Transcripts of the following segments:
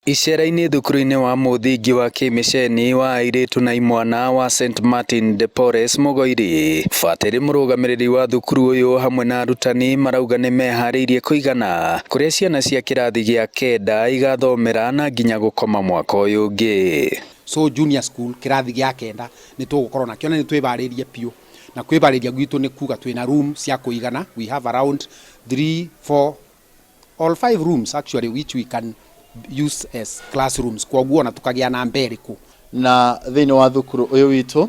Icera-inĩ thukuru-inĩ wa mũthingi wa kĩmĩceni wa airĩtu na imwana wa St Martin de Porres Mũgoiri, Batĩrĩ mũrũgamĩrĩri wa thukuru ũyũ hamwe na arutani marauga nĩ meharĩirie kũigana kũrĩa ciana cia kĩrathi gĩa kenda igathomera na nginya gũkoma mwaka ũyũ ũngĩ. So junior school kĩrathi gĩa kenda nĩ tũgũkorwo nakĩo na nĩ twĩbarĩrie biũ, na kwĩbarĩria gwitũ nĩ kuga twĩna room cia kũigana. We have around 3, 4 or 5 rooms actually which we can use as classrooms, kwoguo ona tukagĩa na mberĩkũ. Na thĩinĩ wa thukuru ũyũ witũ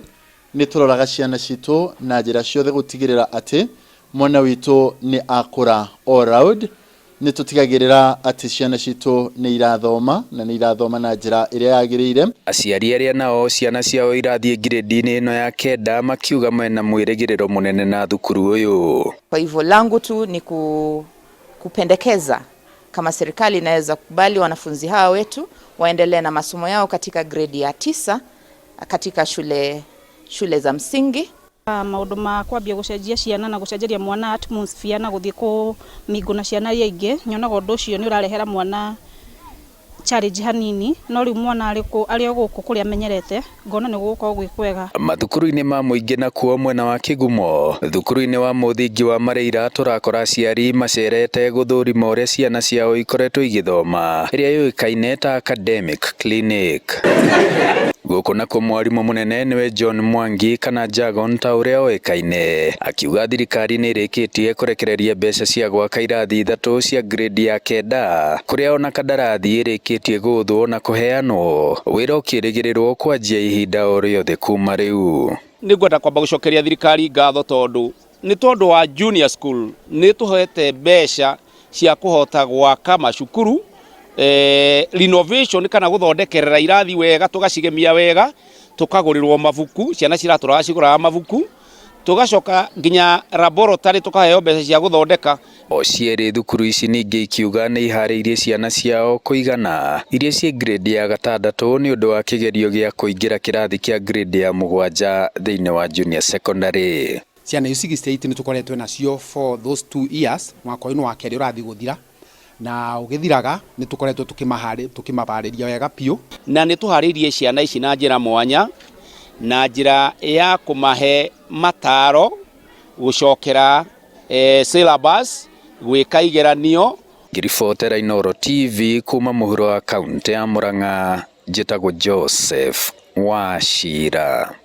nĩ tũroraga ciana citũ na njĩra ciothe gũtigĩrĩra atĩ mwana witũ nĩ akũra all round. Nĩ tũtigagĩrĩra atĩ ciana citũ nĩ irathoma na nĩ irathoma na njĩra ĩrĩa yagĩrĩire. Aciari arĩa nao ciana ciao irathiĩ ngirĩndi-inĩ ĩno ya kenda makiuga mena mwĩrĩgĩrĩro mũnene na thukuru ũyũ. Kwa hivyo langu tu ni kupendekeza kama serikali inaweza kukubali wanafunzi hawa wetu waendelee na masomo yao katika gredi ya 9 katika shule za msingi. Maundu ma kwambia gucenjia ciana na gucenjeria mwana atmosphere na guthie ku mingo na ciana iria ingĩ, nyonaga ũndũ ũcio nĩ ũrarehera mwana challenge hanini, no rĩu mwana arĩ o gũkũ kũrĩa amenyerete, ngona nĩ gũgũkorwo gwĩ kwega. Mathukuru-inĩ ma mũingĩ nakuo mwena wa Kĩgumo, thukuru-inĩ wa mũthingi wa Mareira tũrakora aciari macerete gũthũrima ũrĩa ciana ciao ikoretwo igĩthoma ĩrĩa yũĩkaine ta academic clinic. Gũkũ nakuo mwarimũ mũnene nĩwe John Mwangi kana Jagon ta ũrĩa oĩkaine, akiuga thirikari nĩ ĩrĩkĩtie kũrekereria mbeca cia gwaka irathi 3 cia grade ya 9 kũrĩa ona kandarathi ĩrĩkĩtie gũthwo na kũheanwo, wĩra ũkĩrĩgĩrĩrwo kwanjia ihinda o rĩothe kuma rĩu. Nĩ ngwenda kwamba gũcokeria thirikari ngatho tondũ nĩ tondũ wa junior school nĩ tũhete mbeca cia kũhota gwaka macukuru, renovation kana gũthondekerera irathi wega, tũgacigemia wega, tũkagũrĩrwo mabuku, ciana ciratũraga cigũraga mabuku, tũgacoka nginya laboratory tũkaheo mbeca cia gũthondeka. O cierĩ thukuru ici ningĩ ikiuga nĩ iharĩirie ciana ciao kũigana iria ciĩ grade ya 6 nĩ ũndũ wa kĩgerio gĩa kũingĩra kĩrathi kĩa grade ya 7 thĩinĩ wa junior secondary. Ciana icio 68 nĩ tũkoretwo nacio for those 2 years, mwaka ũyũ wa kerĩ ũrathiĩ gũthira, na ũgĩthiraga nĩ tũkoretwo tũkĩmabarĩria wega biũ. Na nĩ tũharĩirie ciana ici na njĩra mwanya, na njĩra ya kũmahe mataro, gũcokera syllabus, gwĩka igeranio. Ngĩribotera Inooro TV kuma mũhuro wa kaunti ya Murang'a, njĩtagwo Joseph Wachira.